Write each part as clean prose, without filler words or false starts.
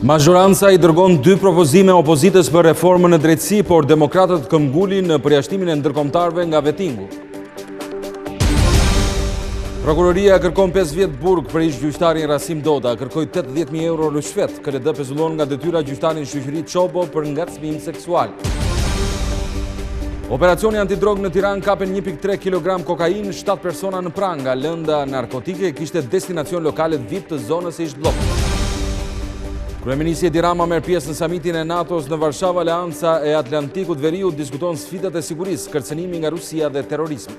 Mazhoranca i dërgon dy propozime opozitës për reformën në drejtësi, por demokratët këmbëngulin në përjashtimin e ndërkombëtarëve nga vetingu. Prokuroria kërkon 5 vjet burg për ish gjyqtarin Rasim Doda, kërkoi 80.000 euro ryshfet, KLD pezullon nga detyra gjyqtarin Shyqyri Çobo për ngacmim seksual. Operacioni antidrogë në Tiranë kapen 1.3 kg kokainë, 7 persona në pranga, lënda narkotike kishte destinacion lokalet VIP të zonës së ish bllokut. Kryeministri Edi Rama merr pjesë në samitin e NATO-s në Varshavë, Aleanca e Atlantikut të Veriut diskuton sfidat e sigurisë, kërcënimi nga Rusia dhe terrorizmi.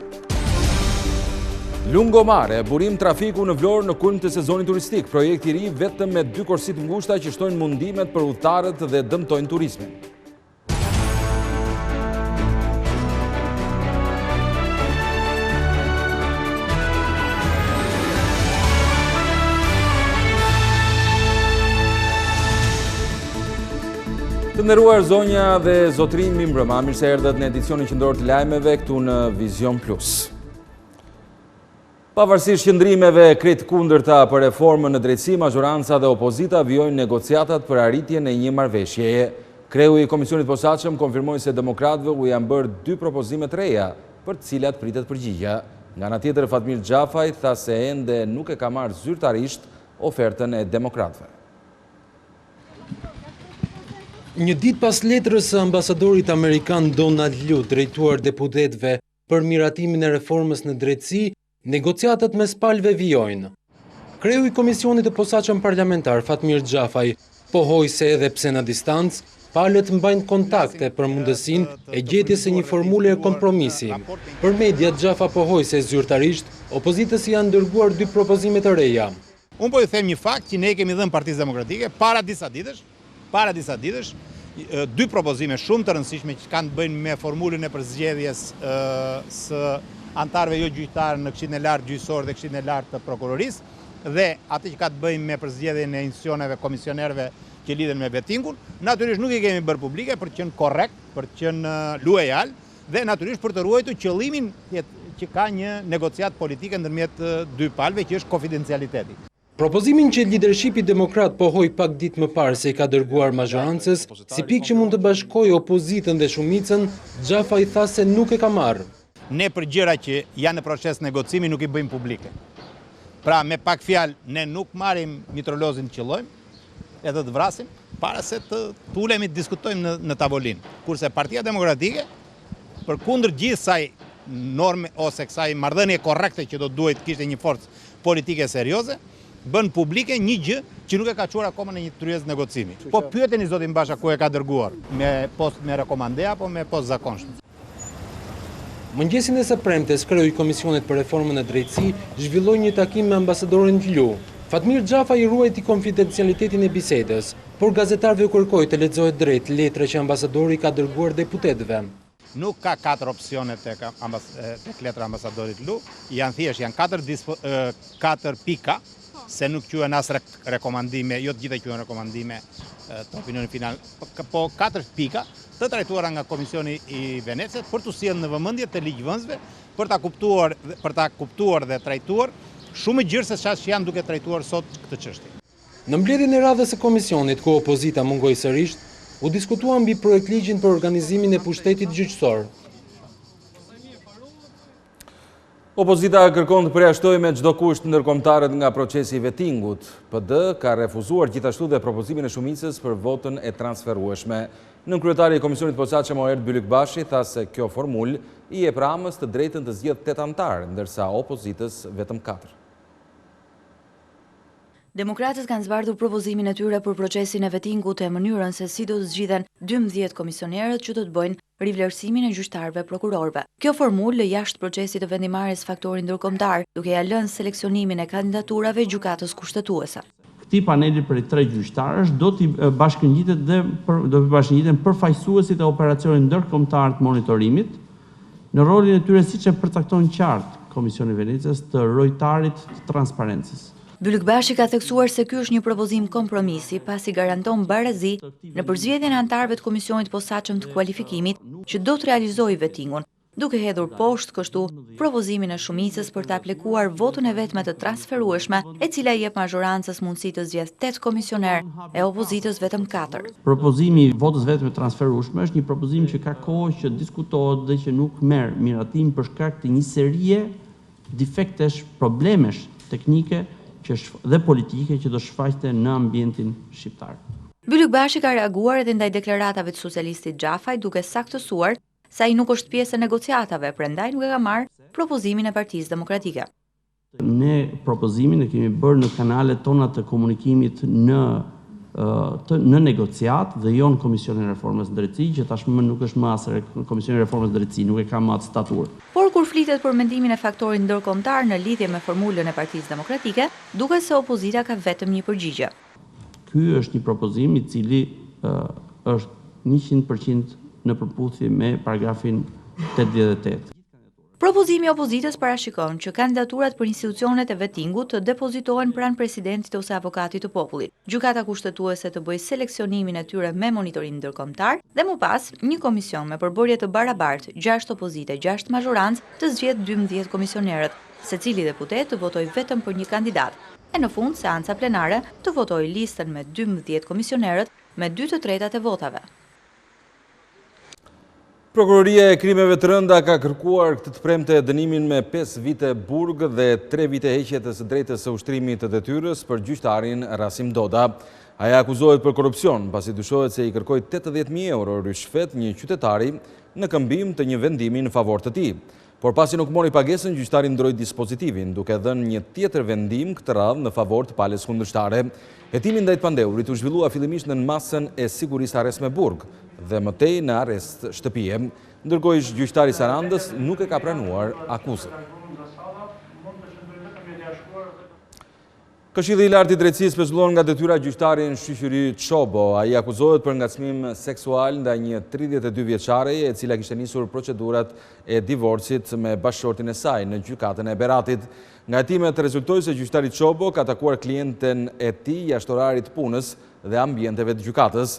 Lungomare, burim trafiku në Vlorë në kulm të sezonit turistik, projekti i ri vetëm me dy korsi të ngushta që shtojnë mundimet për udhëtarët dhe dëmtojnë turizmin. Të nderuar zonja dhe zotërinj, mirëmbrëma, mirë se erdhët në edicionin qendror të lajmeve këtu në Vizion Plus. Pavarësisht qëndrimeve krejt të kundërta për reformën në drejtësi, mazhoranca dhe opozita vijojnë negociatat për arritjen e një marrëveshjeje. Kreu i Komisionit të Posaçëm konfirmoi se demokratëve u janë bërë dy propozime të reja, për të cilat pritet përgjigja. Nga ana tjetër, Fatmir Xhafaj tha se ende nuk e ka marrë zyrtarisht ofertën e demokratëve. Një ditë pas letrës së ambasadorit amerikan Donald Lu drejtuar deputetëve për miratimin e reformës në drejtësi, negociatat mes palëve vijojnë. Kreu i Komisionit të Posaçëm Parlamentar, Fatmir Xhafaj, pohoi se edhe pse në distancë, palët mbajnë kontakte për mundësinë e gjetjes së një formule kompromisi. Për mediat, Xhafa pohoi se zyrtarisht opozitës i janë dërguar dy propozime të reja. Unë po ju them një fakt që ne i kemi dhënë Partisë Demokratike para disa ditësh, para disa ditësh, dy propozime shumë të rëndësishme që kanë të bëjnë me formulën e përzgjedhjes së anëtarëve jo gjyqtarë në Këshillin e Lartë Gjyqësor dhe Këshillin e Lartë të Prokurorisë dhe atë që ka të bëjë me përzgjedhjen e institucioneve, komisionerëve që lidhen me vetingun. Natyrisht nuk i kemi bërë publike për të qenë korrekt, për të qenë luajal dhe natyrisht për të ruajtur qëllimin që ka një negociatë politike ndërmjet dy palëve që është konfidencialiteti. Propozimin që lidershipi demokrat pohoi pak ditë më parë se i ka dërguar mazhorancës, si pikë që mund të bashkojë opozitën dhe shumicën, Xhafaj tha se nuk e ka marrë. Ne për gjëra që janë në proces negocimi nuk i bëjmë publike. Pra me pak fjalë ne nuk marrim mitrolozin të qëllojmë edhe të vrasim para se të ulemi të diskutojmë në në tavolinë. Kurse Partia Demokratike përkundër gjithë kësaj norme ose kësaj marrëdhënie korrekte që do duhej të kishte një forcë politike serioze, bën publike një gjë që nuk e ka çuar akoma në një tryezë negocimi. Po pyeteni zotin Basha ku e ka dërguar, me postë me rekomande apo me postë zakonshme. Mëngjesin e së premtes, kreu i Komisionit për Reformën në Drejtësi zhvilloi një takim me ambasadorin Lu. Fatmir Xhafaj ruajti konfidencialitetin e bisedës, por gazetarëve u kërkoi të lexohet drejt letra që ambasadori i ka dërguar deputetëve. Nuk ka katër opsione tek tek letra e ambasadorit Lu, janë thjesht janë katër dispo, katër pika, se nuk quhen as rekomandime, jo të gjitha quhen rekomandime të opinionit final, po katër pika të trajtuara nga Komisioni i Venecias për t'u sjellë në vëmendje të ligjvënësve për ta kuptuar për ta kuptuar dhe trajtuar shumë më gjerë se sa që janë duke trajtuar sot këtë çështje. Në mbledhjen e radhës së komisionit, ku opozita mungoi sërisht, u diskutua mbi projektligjin për organizimin e pushtetit gjyqësor. Opozita kërkon të përjashtojë me çdo kusht ndërkombëtarët nga procesi i vetingut. PD ka refuzuar gjithashtu dhe propozimin e shumicës për votën e transferueshme. Nënkryetari i Komisionit të Posaçëm Oerd Bylykbashi tha se kjo formulë i jep Ramës të drejtën të zgjedhë 8 anëtarë, ndërsa opozitës vetëm 4. Demokratët kanë zbardhur propozimin e tyre për procesin e vetingut e mënyrën se si do të zgjidhen 12 komisionerët që do të bëjnë rivlerësimin e gjyqtarëve prokurorëve. Kjo formulë lë jashtë procesit të vendimmarrjes faktorin ndërkombëtar, duke ia lënë seleksionimin e kandidaturave Gjykatës Kushtetuese. Këtij paneli prej tre gjyqtarësh do t'i bashkëngjitet dhe do t'i bashkëngjiten përfaqësuesit e operacionit ndërkombëtar të monitorimit, Në rolin e tyre siç e përcakton qartë Komisioni i Venecias të rojtarit të transparencës. Bylykbashi ka theksuar se ky është një propozim kompromisi, pasi garanton barazi në përzgjedhjen e anëtarëve të Komisionit të Posaçëm të Kualifikimit që do të realizojë vetingun. duke hedhur poshtë kështu propozimin e shumicës për të aplikuar votën e vetme të transferueshme, e cila i jep mazhorancës mundësi të zgjedhë tetë komisionerë e opozitës vetëm katër. Propozimi i votës vetme të transferueshme është një propozim që ka kohë që diskutohet dhe që nuk merr miratim për shkak të një serie difektesh, problemesh teknike që dhe politike që do shfaqte në ambientin shqiptar. Bylykbashi ka reaguar edhe ndaj deklaratave të socialistit Xhafaj duke saktësuar se ai nuk është pjesë e negociatave, prandaj nuk e ka marrë propozimin e Partisë Demokratike. Ne propozimin e kemi bërë në kanalet tona të komunikimit në të në negociatë dhe jo në Komisionin e Reformës në Drejtësi, që tashmë nuk është më as Komisioni i Reformës në Drejtësi, nuk e ka më atë staturë. Por kur flitet për mendimin e faktorit ndërkombëtar në lidhje me formulën e Partisë Demokratike, duket se opozita ka vetëm një përgjigje. Ky është një propozim i cili është 100% në përputhje me paragrafin 88. Propozimi i opozitës parashikon që kandidaturat për institucionet e vetingut të depozitohen pranë presidentit ose avokatit të popullit, Gjykata Kushtetuese të bëjë seleksionimin e tyre me monitorim ndërkombëtar dhe më pas një komision me përbërje të barabartë, gjashtë opozitë e gjashtë mazhorancë, të zgjedhë 12 komisionerët, secili deputet të votojë vetëm për një kandidat, e në fund seanca plenare të votojë listën me 12 komisionerët me 2/3 e votave. Prokuroria e Krimeve të Rënda ka kërkuar këtë të premte dënimin me 5 vite burg dhe 3 vite heqje të së drejtës së ushtrimit të detyrës për gjyqtarin Rasim Doda. Ai akuzohet për korrupsion, pasi dyshohet se i kërkoi 80.000 euro ryshfet një qytetari në këmbim të një vendimi në favor të tij. Por pasi nuk mori pagesën, gjyqtari ndërroi dispozitivin, duke dhënë një tjetër vendim këtë radhë në favor të palës kundërshtare. Hetimi ndaj të pandehurit u zhvillua fillimisht nën masën e sigurisë arrest me burg dhe më tej në arrest shtëpie. Ndërkohë ish gjyqtari i Sarandës nuk e ka pranuar akuzën. Këshilli i Lartë i Drejtësisë pezullon nga detyra gjyqtarin Shyqyri Çobo. Ai akuzohet për ngacmim seksual ndaj një 32 vjeçareje e cila kishte nisur procedurat e divorcit me bashkëshortin e saj në gjykatën e Beratit. Nga hetimet rezultoi se gjyqtari Çobo ka takuar klienten e tij jashtë orarit të punës dhe ambienteve të gjykatës.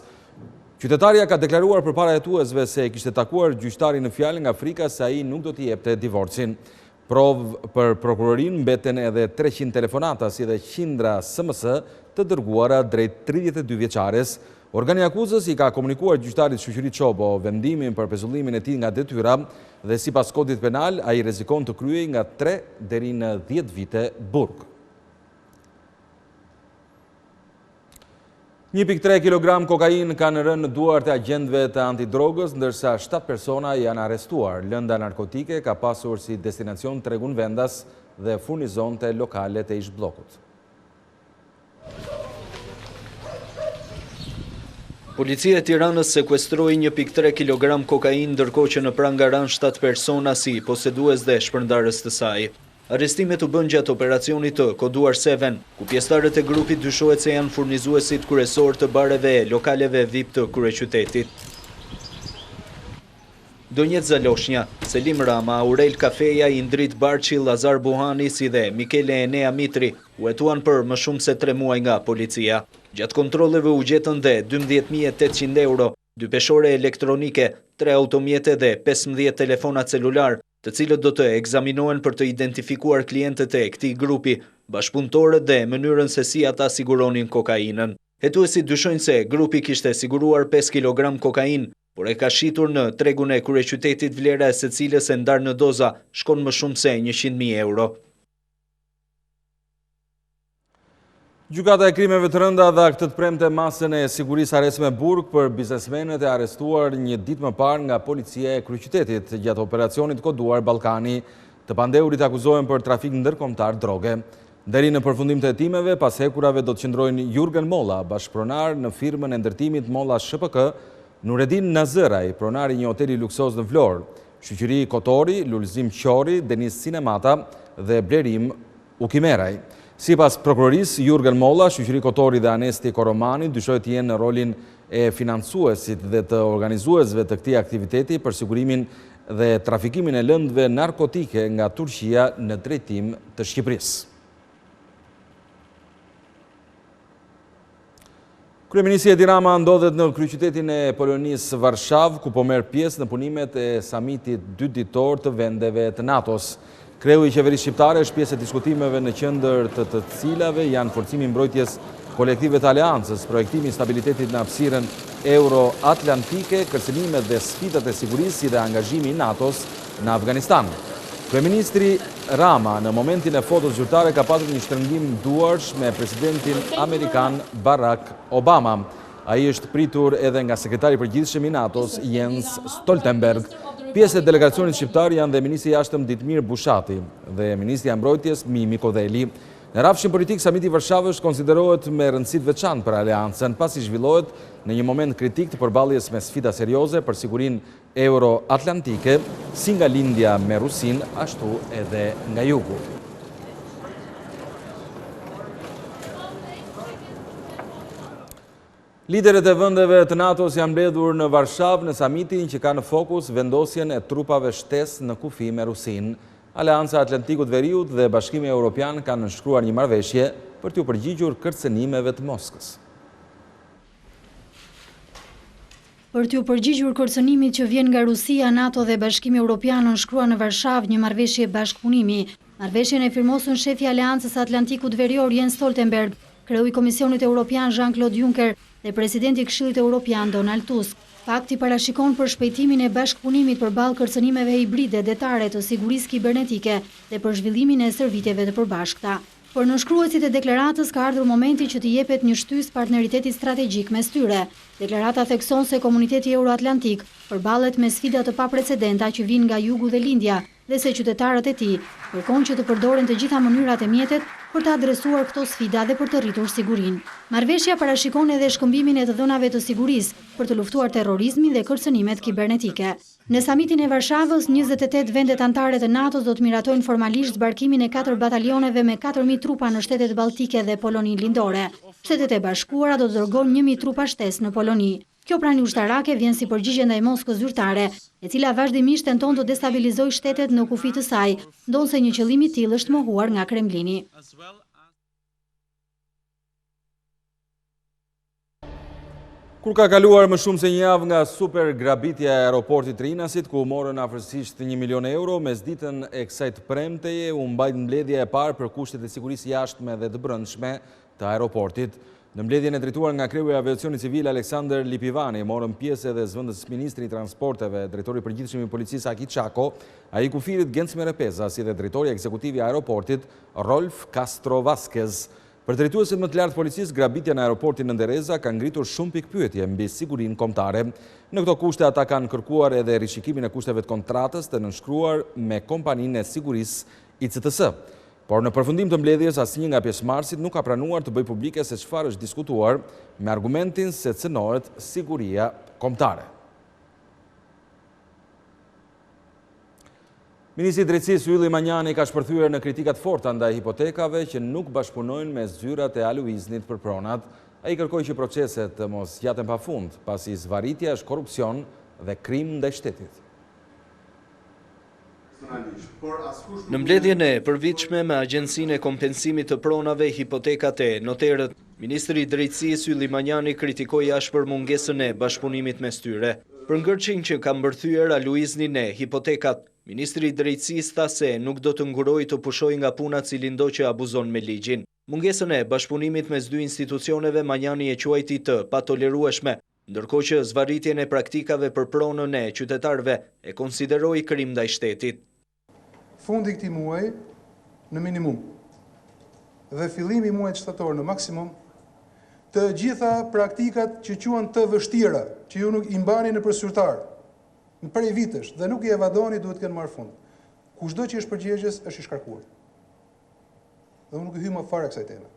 Qytetarja ka deklaruar përpara hetuesve se e kishte takuar gjyqtarin në fjalë nga frika se ai nuk do t'i jepte divorcin. Provë për prokurorinë mbeten edhe 300 telefonata si dhe qindra SMS të dërguara drejt 32 vjeçares. Organi i akuzës i ka komunikuar gjyqtarit Shyqyri Çobo vendimin për pezullimin e tij nga detyra dhe sipas kodit penal ai rrezikon të kryejë nga 3 deri në 10 vite burg. 1.3 kg kokainë kanë rënë në duart e agjentëve të antidrogës, ndërsa 7 persona janë arrestuar. Lënda narkotike ka pasur si destinacion tregun vendas dhe furnizonte lokalet e ish-bllokut. Policia e Tiranës sekuestroi 1.3 kg kokainë, ndërkohë që në pranga ranë 7 persona si posedues dhe shpërndarës të saj. Arrestimet u bënë gjatë operacionit të koduar Seven, ku pjesëtarët e grupit dyshohet se janë furnizuesit kryesorë të bareve e lokaleve VIP të kryeqytetit. Donjet Zaloshnja, Selim Rama, Aurel Kafeja, Indrit Barçi, Lazar Buhani si dhe Mikele Enea Mitri u hetuan për më shumë se 3 muaj nga policia. Gjatë kontrolleve u gjetën dhe 12.800 euro, dy peshore elektronike, 3 automjete dhe 15 telefona celular, të cilët do të ekzaminohen për të identifikuar klientët e këtij grupi, bashkëpunëtorët dhe mënyrën se si ata siguronin kokainën. Hetuesit dyshojnë se grupi kishte siguruar 5 kg kokainë, por e ka shitur në tregun e kryeqytetit vlera e së cilës e ndarë në doza shkon më shumë se 100.000 euro. Gjykata e Krimeve të Rënda dha këtë të premte masën e sigurisë arrest me burg për biznesmenët e arrestuar një ditë më parë nga policia e kryeqytetit gjatë operacionit koduar Ballkani. Të pandehurit akuzohen për trafik ndërkombëtar droge. Deri në përfundim të hetimeve, pas hekurave do të qëndrojnë Jurgen Molla, bashkëpronar në firmën e ndërtimit Molla SHPK, Nuredin Nazëraj, pronar i një hoteli luksoz në Vlorë, Shyqyri Kotori, Lulzim Qori, Denis Sinemata dhe Blerim Ukimeraj. Sipas prokurorisë, Jurgen Molla, Shyqyri Kotori dhe Anesti Koromani dyshohet të jenë në rolin e financuesit dhe të organizuesve të këtij aktiviteti për sigurimin dhe trafikimin e lëndëve narkotike nga Turqia në drejtim të Shqipërisë. Kryeministri Edi Rama ndodhet në kryeqytetin e Polonisë Varshavë, ku po merr pjesë në punimet e samitit dyditor të vendeve të NATO-s. Kreu i qeverisë shqiptare është pjesë e diskutimeve në qendër të të cilave janë forcimi i mbrojtjes kolektive të aleancës, projektimi i stabilitetit në hapësirën euroatlantike, kërcënimet dhe sfidat e sigurisë si dhe angazhimi i NATO-s në Afganistan. Kryeministri Rama në momentin e fotos zyrtare ka patur një shtrëngim duarsh me presidentin amerikan Barack Obama. Ai është pritur edhe nga sekretari i përgjithshëm i NATO-s Jens Stoltenberg. Pjesë e delegacionit shqiptar janë dhe ministri i Jashtëm Ditmir Bushati dhe ministrja e Mbrojtjes Mimi Kodheli. Në rrafshin politik, samiti i Varshavës konsiderohet me rëndësi të veçantë për aleancën, pasi zhvillohet në një moment kritik të përballjes me sfida serioze për sigurinë euroatlantike, si nga lindja me Rusinë, ashtu edhe nga jugu. Liderët e vendeve të NATO-s janë mbledhur në Varshavë në samitin që ka në fokus vendosjen e trupave shtesë në kufi me Rusinë. Aleanca e Atlantikut të Veriut dhe Bashkimi Europian kanë nënshkruar një marrëveshje për t'iu përgjigjur kërcënimeve të Moskës. Për t'iu përgjigjur kërcënimit që vjen nga Rusia, NATO dhe Bashkimi Europian nënshkruan në Varshavë një marrëveshje bashkëpunimi. Marrëveshjen e firmosën shefi i Aleancës së Atlantikut Verior Jens Stoltenberg, kreu i Komisionit Europian Jean-Claude Juncker dhe presidenti i Këshillit Europian Donald Tusk. Pakti parashikon përshpejtimin e bashkëpunimit përballë kërcënimeve hibride, detare, të sigurisë kibernetike dhe për zhvillimin e stërvitjeve të përbashkëta. Për nënshkruesit e deklaratës ka ardhur momenti që t'i jepet një shtysë partneritetit strategjik mes tyre. Deklarata thekson se komuniteti euroatlantik përballet me sfida të paprecedenta që vijnë nga jugu dhe lindja dhe se qytetarët e tij kërkojnë që të përdoren të gjitha mënyrat e mjetet për të adresuar këto sfida dhe për të rritur sigurinë. Marrëveshja parashikon edhe shkëmbimin e të dhënave të sigurisë për të luftuar terrorizmin dhe kërcënimet kibernetike. Në samitin e Varshavës, 28 vendet anëtare të NATO-s do të miratojnë formalisht zbarkimin e katër batalioneve me 4.000 trupa në shtetet Baltike dhe Poloninë Lindore. Shtetet e Bashkuara do të dërgojnë 1.000 trupa shtesë në Poloni. Kjo prani ushtarake vjen si përgjigje ndaj Moskës zyrtare, e cila vazhdimisht tenton të destabilizojë shtetet në kufi të saj, ndonëse një qëllim i tillë është mohuar nga Kremlini. Kur ka kaluar më shumë se një javë nga super grabitja e aeroportit të Rinasit, ku u morën afërsisht 1 milion euro, mesditën e kësaj të premteje u mbajt mbledhja e parë për kushtet e sigurisë jashtme dhe të brendshme të aeroportit. Në mbledhjen e drejtuar nga kreu i aviacionit civil Aleksandër Lipivani, morën pjesë edhe zëvendësministri i transporteve, drejtori i përgjithshëm i policisë Aki Çako, ai i kufirit Genc Merepeza, si dhe drejtori ekzekutiv i aeroportit Rolf Castro Vasquez. Për drejtuesit më të lartë të policisë, grabitja në aeroportin Nënë Tereza ka ngritur shumë pikëpyetje mbi sigurinë kombëtare. Në këto kushte ata kanë kërkuar edhe rishikimin e kushteve të kontratës të nënshkruar me kompaninë e sigurisë ICTS. Por në përfundim të mbledhjes asnjë nga pjesëmarrësit nuk ka pranuar të bëjë publike se çfarë është diskutuar me argumentin se cënohet siguria kombëtare. Ministri i Drejtësisë Ylli Manjani ka shpërthyer në kritika të forta ndaj hipotekave që nuk bashkëpunojnë me zyrat e Aluiznit për pronat. Ai kërkoi që proceset të mos zgjaten pa fund, pasi zvarritja është korrupsion dhe krim ndaj shtetit. Në mbledhjen e përvitshme me Agjencinë e Kompensimit të Pronave, Hipotekat e Noterët, Ministri i Drejtësisë Ylli Manjani kritikoi ashpër mungesën e bashkëpunimit mes tyre. Për ngërçin që ka mbërthyer Aluiznin e hipotekat, Ministri i Drejtësisë tha se nuk do të ngurojë të pushojë nga puna cilindo që abuzon me ligjin. Mungesën e bashkëpunimit mes dy institucioneve Manjani e quajti të patolerueshme, ndërkohë që zvarritjen e praktikave për pronën e qytetarëve e konsideroi krim ndaj shtetit. Fundi i këtij muaji në minimum dhe fillimi i muajit shtator në maksimum, të gjitha praktikat që quhen të vështira, që ju nuk i mbani nëpër sirtar, prej vitesh dhe nuk i evadoni duhet të kenë marrë fund. Kushdo që është përgjegjës është i shkarkuar. Dhe unë nuk i hyj më fare kësaj teme.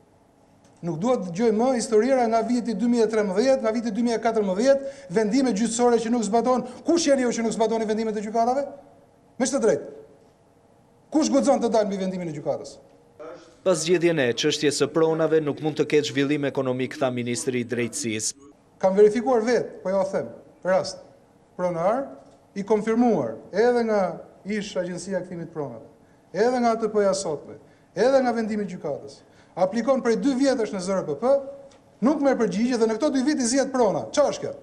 Nuk dua të dëgjoj më historiera nga viti 2013, nga viti 2014, vendime gjyqësore që nuk zbatohen. Kush jeni ju që nuk zbatoni vendimet e gjykatave? Me ç'të drejtë? Kush guxon të dalë mbi vendimin e gjykatës? Pa zgjidhjen e çështjes së pronave nuk mund të ketë zhvillim ekonomik, tha ministri i Drejtësisë. Kam verifikuar vetë, po jua them, rast pronar i konfirmuar edhe nga ish Agjencia e Kthimit të Pronave, edhe nga ATP-ja sotme, edhe nga vendimi i gjykatës. Aplikon prej dy vjetësh në ZRPP. Nuk merr përgjigje dhe në këto dy vite i zihet prona. Ça është kjo?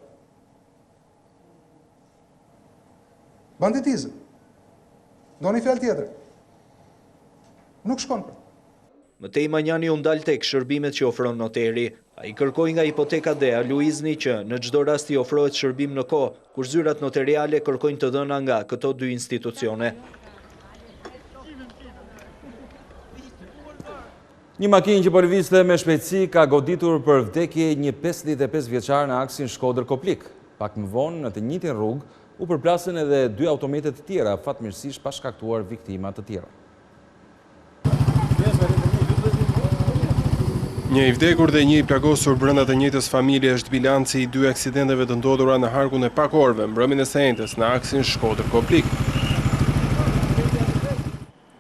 Banditizëm. Doni fjalë tjetër? Nuk shkon pra. Më tej Manjani u ndal tek shërbimet që ofron noteri. Ai kërkoi nga Hipotekat dhe Aluizni që në çdo rast t'i ofrohet shërbim në kohë, kur zyrat noteriale kërkojnë të dhëna nga këto dy institucione. Një makinë që po lëvizte me shpejtësi ka goditur për vdekje një 55 vjeçar në aksin Shkodër-Koplik. Pak më vonë, në të njëjtin rrugë, u përplasën edhe dy automjete të tjera, fatmirësisht pa shkaktuar viktima të tjera. Një i vdekur dhe një i plagosur brenda të njëjtës familje është bilanci i dy aksidenteve të ndodhura në harkun e pak orëve mbrëmjen e së enjtes në aksin Shkodër-Koplik.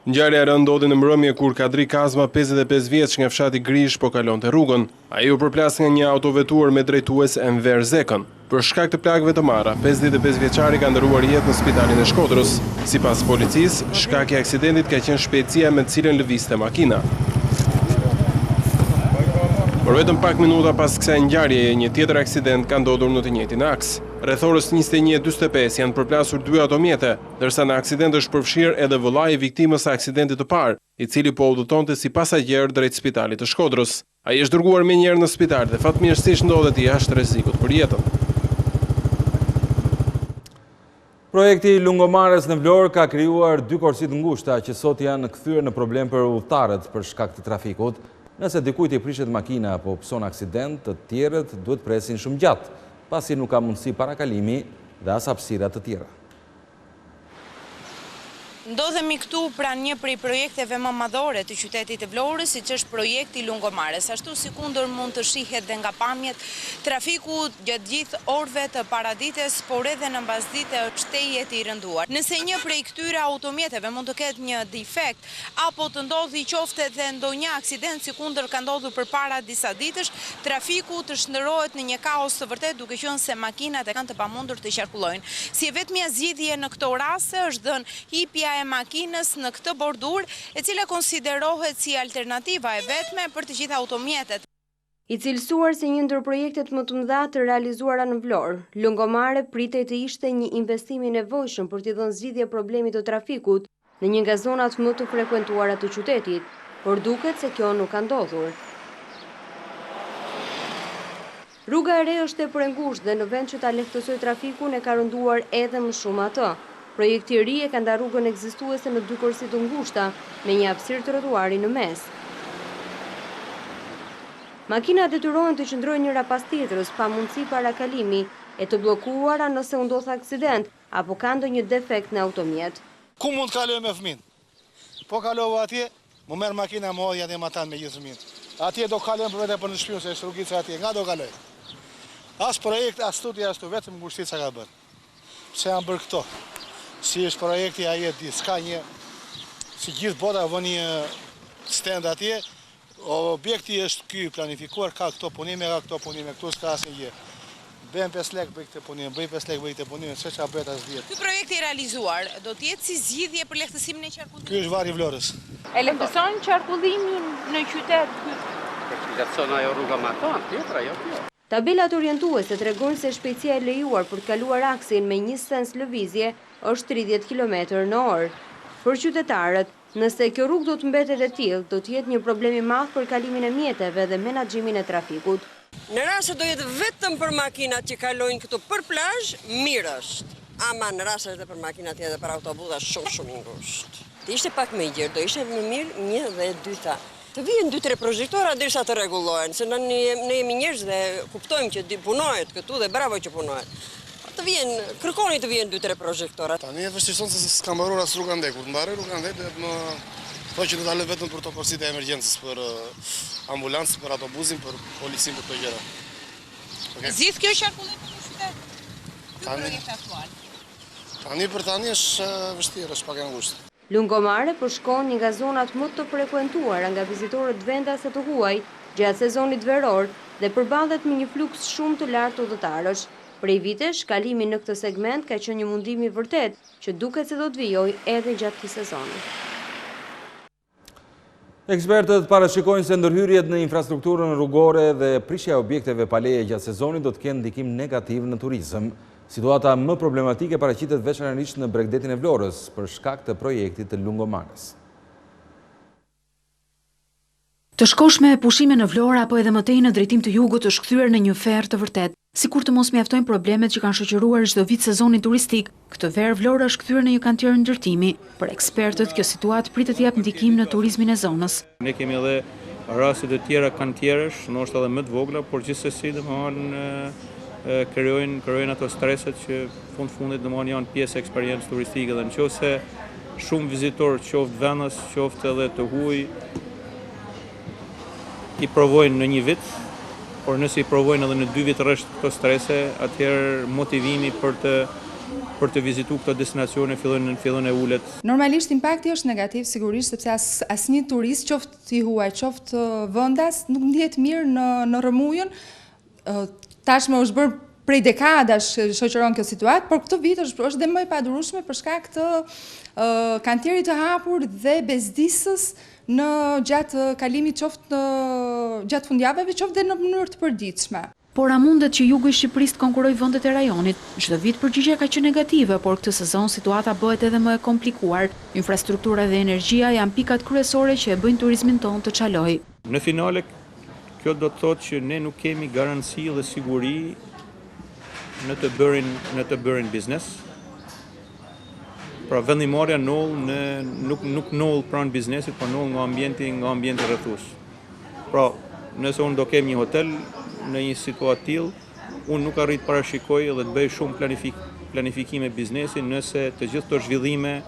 Ngjarja e rëndë ndodhi në mbrëmje kur Kadri Kazma, 55 vjeç nga fshati Grishë po kalonte rrugën. Ai u përplas nga një autoveturë me drejtues Enver Zekën. Për shkak të plagëve të marra, 55 vjeçari ka ndërruar jetë në spitalin e Shkodrës. Sipas policisë, shkak i aksidentit ka qenë shpejtësia me të cilën lëvizte makina. Por vetëm pak minuta pas kësaj ngjarjeje, një tjetër aksident ka ndodhur në të njëjtin aks. Rreth orës 21:45 janë përplasur dy automjete, ndërsa në aksident është përfshirë edhe vëllai i viktimës së aksidentit të parë, i cili po udhëtonte si pasagjer drejt spitalit të Shkodrës. Ai është dërguar menjëherë në spital dhe fatmirësisht ndodhet jashtë rrezikut për jetën. Projekti i Lungomares në Vlorë ka krijuar dy korsi të ngushta që sot janë kthyer në problem për udhëtarët për shkak të trafikut. Nëse dikujt i prishet makina apo pëson aksident, të tjerët duhet presin shumë gjatë, pasi nuk ka mundësi parakalimi dhe as hapësira të tjera. Ndodhemi këtu pranë një prej projekteve më madhore të qytetit të Vlorës, siç është projekti i Lungomares. Ashtu sikundër mund të shihet dhe nga pamjet, trafiku gjatë gjithë orëve të paradites, por edhe në mbasdite është tejet i rënduar. Nëse një prej këtyre automjeteve mund të ketë një defekt, apo të ndodhi qoftë edhe ndonjë aksident sikundër ka ndodhur përpara disa ditësh, trafiku të shndërrohet në një kaos të vërtetë duke qenë se makinat e kanë të pamundur të qarkullojnë. Si e vetmja zgjidhje në këto raste është dhënë hipja e makinës në këtë bordurë, e cila konsiderohet si alternativa e vetme për të gjitha automjetet. I cilësuar si një ndër projektet më të mëdha të realizuara në Vlorë, Lungomare pritej të ishte një investim i nevojshëm për t'i dhënë zgjidhje problemit të trafikut në një nga zonat më të frekuentuara të qytetit, por duket se kjo nuk ka ndodhur. Rruga e re është tepër e ngushtë dhe në vend që ta lehtësojë trafikun e ka rënduar edhe më shumë atë. Projekti i ri e ka ndarë rrugën ekzistuese në dy korsi të ngushta, me një hapësirë trotuari në mes. Makinat detyrohen të qëndrojnë njëra pas tjetrës, pa mundësi parakalimi, e të bllokuara nëse u ndodh aksident, apo ka ndonjë defekt në automjet. Ku mund të kaloj me fëmijën? Po kalova atje, më merr makina më hodhi atje matanë me gjithë fëmijët. Atje do kalojmë për vete për në shtëpi se është rrugica atje, nga do kaloj? As projekt, as tutje, as tu, vetëm ngushtica ka bërë. Pse janë bërë këto? Si është projekti, ai e di, s'ka një, si gjithë bota vë një stend atje, Objekti është ky i planifikuar, ka këto punime, ka këto punime, këtu s'ka asnjë gjë. Bëhen 5 lekë bëj këtë punim, bëj 5 lekë bëj këtë punim, se ça bëhet as dihet. Ky projekt i realizuar do të jetë si zgjidhje për lehtësimin e qarkullimit? Ky është varri i Vlorës. E lehtëson qarkullimin në qytet ky? Lehtëson ajo rruga matanë, tjetra, jo kjo. Tabelat orientuese tregojnë se shpejtësia e lejuar për të kaluar aksin me një sens lëvizje është 30 kilometër në orë. Për qytetarët, Nëse kjo rrugë do të mbetet e tillë, do të jetë një problem i madh për kalimin e mjeteve dhe menaxhimin e trafikut. Në rast se do jetë vetëm për makinat që kalojnë këtu për plazh, mirë është. Ama në rast se është dhe për makinat tjera dhe për autobuzë është shumë shumë i ngushtë. Të ishte pak më i gjerë, do ishte më mirë një dhe e dyta. Të vihen dy tre prozhektora derisa të rregullohen, se ne ne jemi njerëz dhe kuptojmë që di punohet këtu dhe bravo që punohet. Të vihen, kërkoni të vihen dy tre prozhektora. Tani e vështirëson se s'ka mbaruar as rruga andej, kur të mbarojë rruga andej do jetë më thonë që do ta lë vetëm për këto korsitë e emergjencës, për ambulancën, për autobusin, për policinë, për këto gjëra. Okay. Zgjidh kjo qarkullimin në qytet? Ky projekt aktual. Tani për tani është vështirë, është pak e ngushtë. Lungomare përshkon një nga zonat më të frekuentuara nga vizitorët vendas e të huaj gjatë sezonit veror dhe përballet me një fluks shumë të lartë udhëtarësh. Prej vitesh, kalimi në këtë segment ka qenë një mundim i vërtetë, që duket se do të vijojë edhe gjatë këtij sezoni. Ekspertët parashikojnë se ndërhyrjet në infrastrukturën rrugore dhe prishja e objekteve pa leje gjatë sezonit do të kenë ndikim negativ në turizëm. Situata më problematike paraqitet veçanërisht në bregdetin e Vlorës, për shkak të projektit të Lungomares. Të shkosh me pushime në Vlorë apo edhe më tej në drejtim të jugut është kthyer në një ferr të vërtetë. Sikur të mos mjaftojnë problemet që kanë shoqëruar çdo vit sezonin turistik, këtë verë Vlora është kthyer në një kantier ndërtimi. Për ekspertët, kjo situatë pritet të japë ndikim në turizmin e zonës. Ne kemi edhe raste të tjera kantieresh, ndoshta edhe më të vogla, por gjithsesi domethënë krijojnë krijojnë ato streset që fund fundit domethënë janë pjesë e eksperiencës turistike dhe në qoftë se Shumë vizitorë, qoftë vendas, qoftë edhe të huaj, i provojnë në një vit, por nëse i provojnë edhe në dy vit rresht këto strese, atëherë motivimi për të për të vizitu këto destinacione fillon fillon e ulet. Normalisht impakti është negativ sigurisht sepse as asnjë turist qoftë i huaj, qoftë vendas nuk ndihet mirë në në rrëmujën Tashmë është bërë prej dekadash shoqëron kjo situatë, por këtë vit është është dhe më e padurueshme për shkak të kantierit të hapur dhe bezdisës në gjatë kalimit qoftë gjatë fundjavave, qoftë dhe në mënyrë të përditshme. Por a mundet që jugu i Shqipërisë të konkurrojë vendet e rajonit? Çdo vit përgjigja ka qenë negative, por këtë sezon situata bëhet edhe më e komplikuar. Infrastruktura dhe energjia janë pikat kryesore që e bëjnë turizmin tonë të çalojë. Në finale Kjo do të thotë që ne nuk kemi garanci dhe siguri në të bërin në të bërin biznes. Pra vendimmarrja ndodh në nuk nuk ndodh pranë biznesit, por ndodh nga ambienti nga ambienti rrethues. Pra, nëse unë do kem një hotel në një situatë të tillë, unë nuk arrij të parashikoj dhe të bëj shumë planifik, planifikime biznesi nëse të gjithë këto zhvillime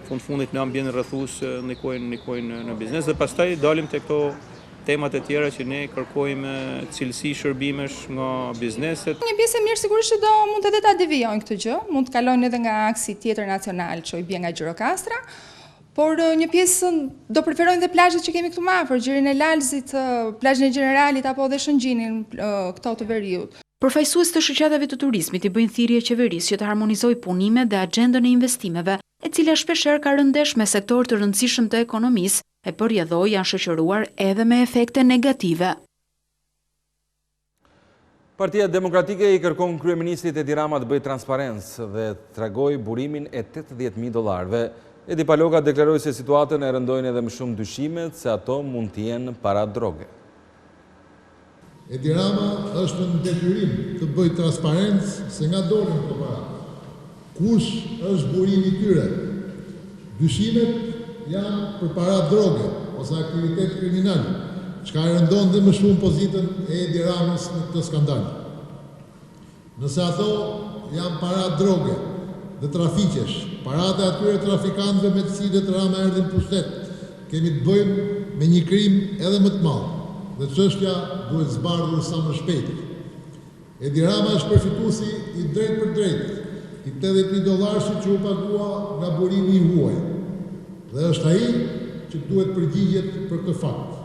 fund fundit në ambientin rrethues ndikojnë ndikojnë në biznes dhe pastaj dalim te këto temat e tjera që ne kërkojmë cilësi shërbimesh nga bizneset. Një pjesë e mirë sigurisht që do mund edhe ta devijojnë këtë gjë, mund të kalojnë edhe nga aksi tjetër nacional që i bie nga Gjirokastra, por një pjesë do preferojnë dhe plazhet që kemi këtu më afër, Gjirin e Lalzit, plazhin e Gjeneralit apo dhe Shëngjinin, këto të veriut. Përfaqësues të shoqatave të turizmit i bëjnë thirrje qeverisë që të harmonizojë punimet dhe axhendën e investimeve, e cila shpeshherë ka rënë ndesh me sektorë të rëndësishëm të ekonomisë, e për rrjedhojë janë shoqëruar edhe me efekte negative. Partia Demokratike i kërkon kryeministrit Edi Rama të bëjë transparencë dhe të tregojë burimin e 80.000 dollarëve. Edi Paloka deklaroi se situatën e rëndojnë edhe më shumë dyshimet se ato mund të jenë para droge. Edi Rama është në detyrim të bëjë transparencë se nga dolën këto para. Kush është burimi i tyre? Dyshimet janë për para droge ose aktivitet kriminal, çka e rëndon dhe më shumë pozitën e Edi Ramës në këtë skandal. Nëse ato janë para droge dhe trafiqesh, paratë e atyre trafikantëve me të cilët Rama erdhi në pushtet, kemi të bëjmë me një krim edhe më të madh dhe çështja duhet zbardhur sa më shpejt. Edi Rama është përfituesi i drejtpërdrejtë i 80.000 dollarëshit që u pagua nga burimi i huaj dhe është ai që duhet përgjigjet për këtë fakt.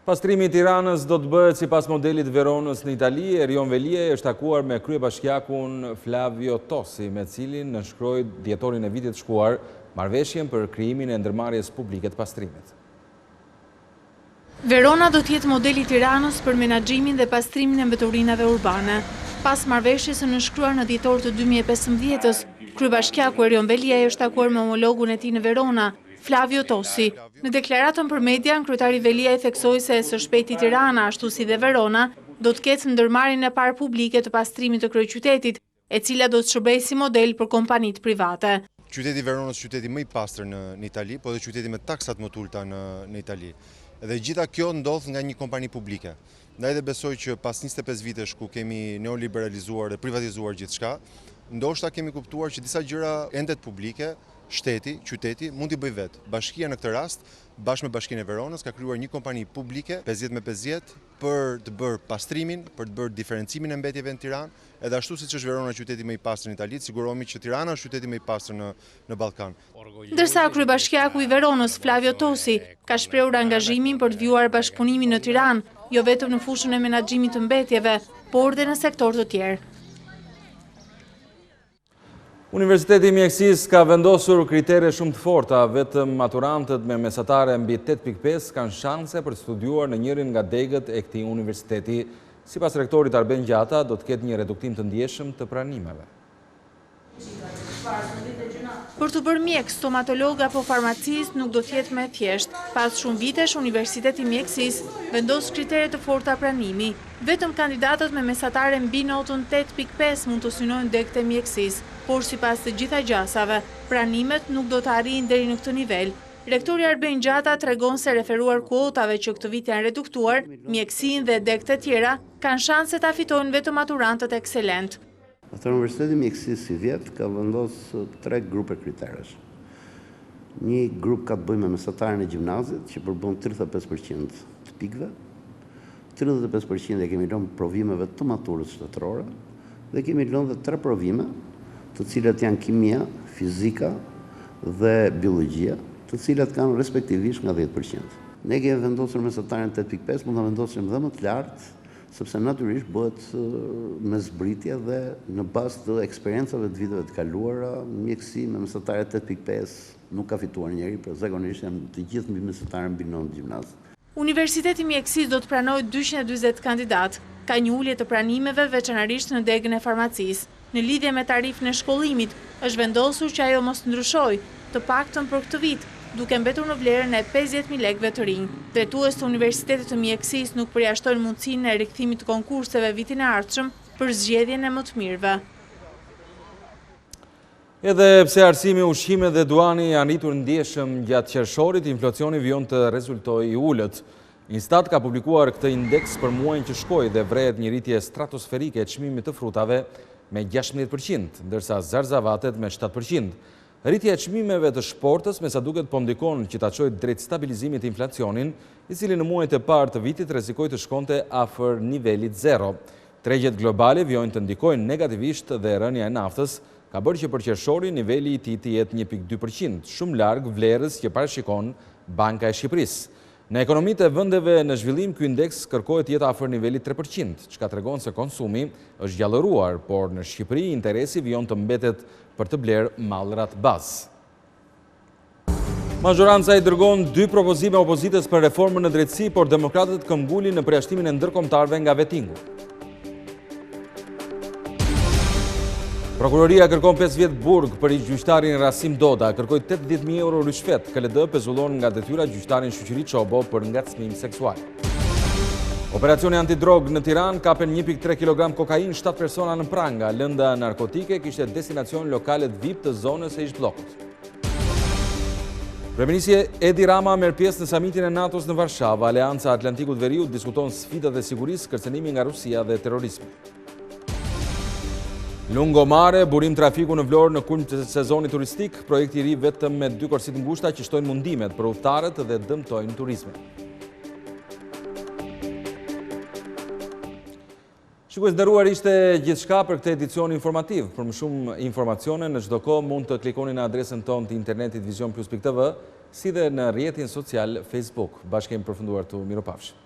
Pastrimi i Tiranës do të bëhet sipas modelit Veronës në Itali, Erion Veliaj është takuar me kryebashkiakun Flavio Tosi, me cilin nënshkroi dhjetorin e vitit të shkuar marrëveshjen për krijimin e ndërmarrjes publike të pastrimit. Verona do të jetë modeli i Tiranës për menaxhimin dhe pastrimin e mbeturinave urbane. Pas marrëveshjes së nënshkruar në dhjetor të 2015-ës, kryebashkiaku Erion Veliaj është takuar me homologun e tij në Verona, Flavio Tosi. Në deklaratën për median, kryetari Veliaj theksoi se së shpejti Tirana, ashtu si dhe Verona, do të ketë ndërmarrjen e parë publike të pastrimit të kryeqytetit, e cila do të shërbejë si model për kompanitë private. Qyteti i Veronës është qyteti më i pastër në në Itali, po edhe qyteti me taksat më të ulëta në në Itali. Dhe e gjitha kjo ndodh nga një kompani publike. Ndaj dhe besoj që pas 25 vitesh ku kemi neoliberalizuar dhe privatizuar gjithçka, ndoshta kemi kuptuar që disa gjëra entet publike Shteti, qyteti, mund t'i bëjë vetë. Bashkia në këtë rast, bashkë me Bashkinë e Veronës, ka krijuar një kompani publike, 50 me 50, për të bërë pastrimin, për të bërë diferencimin e mbetjeve në Tiranë, edhe ashtu siç është Verona qyteti më i pastër në Itali, të sigurohemi që Tirana është qyteti më i pastër në në Ballkan. Ndërsa kryebashkiaku i Veronës, Flavio Tosi, ka shprehur angazhimin për të vijuar bashkëpunimin në Tiranë, jo vetëm në fushën e menaxhimit të mbetjeve, por dhe në sektorë të tjerë. Universiteti i Mjekësisë ka vendosur kritere shumë të forta, vetëm maturantët me mesatare mbi 8.5 kanë shanse për të studiuar në njërin nga degët e këtij universiteti. Sipas rektorit Arben Gjata, do të ketë një reduktim të ndjeshëm të pranimeve. Për t'u bërë mjek, stomatolog apo farmacist nuk do të jetë më e thjeshtë. Pas shumë vitesh, Universiteti i Mjekësisë vendos kritere të forta pranimi. Vetëm kandidatët me mesatare mbi notën 8.5 mund të synojnë degët e mjekësisë, por sipas të gjitha gjasave, pranimet nuk do të arrijnë deri në këtë nivel. Rektori Arben Gjata tregon se referuar kuotave që këtë vit janë reduktuar, mjekësinë dhe degët e tjera kanë shanse ta fitojnë vetëm maturantët ekselentë. Atëherë Universiteti i Mjekësisë sivjet ka vendosur tre grupe kriteresh. Një grup ka të bëjë me mesataren e gjimnazit, që përbën 35% të pikëve. 35% e kemi lënë provimeve të maturës shtetërore dhe kemi lënë dhe tre provime, të cilat janë kimia, fizika dhe biologjia, të cilat kanë respektivisht nga 10%. Ne kemi vendosur mesataren 8.5, mund ta vendosim dhe më të lartë, sepse natyrisht bëhet me zbritje dhe në bazë të eksperiencave të viteve të kaluara, mjekësi me mesatare 8.5 nuk ka fituar njeri, pra zakonisht janë të gjithë mbi mesatare mbi 9 gjimnaz. Universiteti i Mjekësisë do të pranojë 240 kandidatë. Ka një ulje të pranimeve veçanërisht në degën e farmacisë. Në lidhje me tarifën e shkollimit, është vendosur që ajo mos ndryshojë, të paktën për këtë vit, duke mbetur në vlerën e 50.000 lekëve të rinj. Drejtues të Universitetit të Mjekësisë nuk përjashtojnë mundësinë e rikthimit të konkurseve vitin e ardhshëm për zgjedhjen e më të mirëve. Edhe pse arsimi, ushqimet dhe duhani janë rritur ndjeshëm gjatë qershorit, inflacioni vijon të rezultojë i ulët. Instat ka publikuar këtë indeks për muajin që shkoi dhe vërehet një rritje stratosferike e çmimit të frutave me 16%, ndërsa zarzavatet me 7%. Rritja e çmimeve të shportës me sa duket po ndikon që ta çojë drejt stabilizimit inflacionin, i cili në muajt e parë të vitit rrezikoi të shkonte afër nivelit zero. Tregjet globale vijojnë të ndikojnë negativisht dhe rënia e naftës ka bërë që për qershorin niveli i tij të jetë 1.2%, shumë larg vlerës që parashikon Banka e Shqipërisë. Në ekonomitë e vendeve në zhvillim ky indeks kërkohet të jetë afër nivelit 3%, çka tregon se konsumi është gjallëruar, por në Shqipëri interesi vijon të mbetet për të blerë mallrat bazë. Mazhoranca i dërgon dy propozime opozitës për reformën në drejtësi, por demokratët këmbëngulin në përjashtimin e ndërkombëtarëve nga vetingu. Prokuroria kërkon 5 vjet burg për ish gjyqtarin Rasim Doda, kërkoi 80.000 euro ryshfet, KLD pezullon nga detyra gjyqtarin Shyqyri Çobo për ngacmim seksual. Operacioni antidrogë në Tiranë kapen 1.3 kg kokainë, 7 persona në pranga. Lënda narkotike kishte destinacion lokalet VIP të zonës së ish-bllokut. Kryeministri Edi Rama merr pjesë në samitin e NATO-s në Varshavë. Aleanca e Atlantikut të Veriut diskuton sfidat e sigurisë, kërcënimi nga Rusia dhe terrorizmi. Lungomare, burim trafiku në Vlorë në kulm të sezonit turistik, projekti i ri vetëm me dy korsi të ngushta që shtojnë mundimet për udhëtarët dhe dëmtojnë turizmin. Shikues të nderuar ishte gjithçka për këtë edicion informativ. Për më shumë informacione në çdo kohë mund të klikoni në adresën tonë të internetit visionplus.tv, si dhe në rrjetin social Facebook. Bashkë kemi përfunduar këtu, mirupafshim.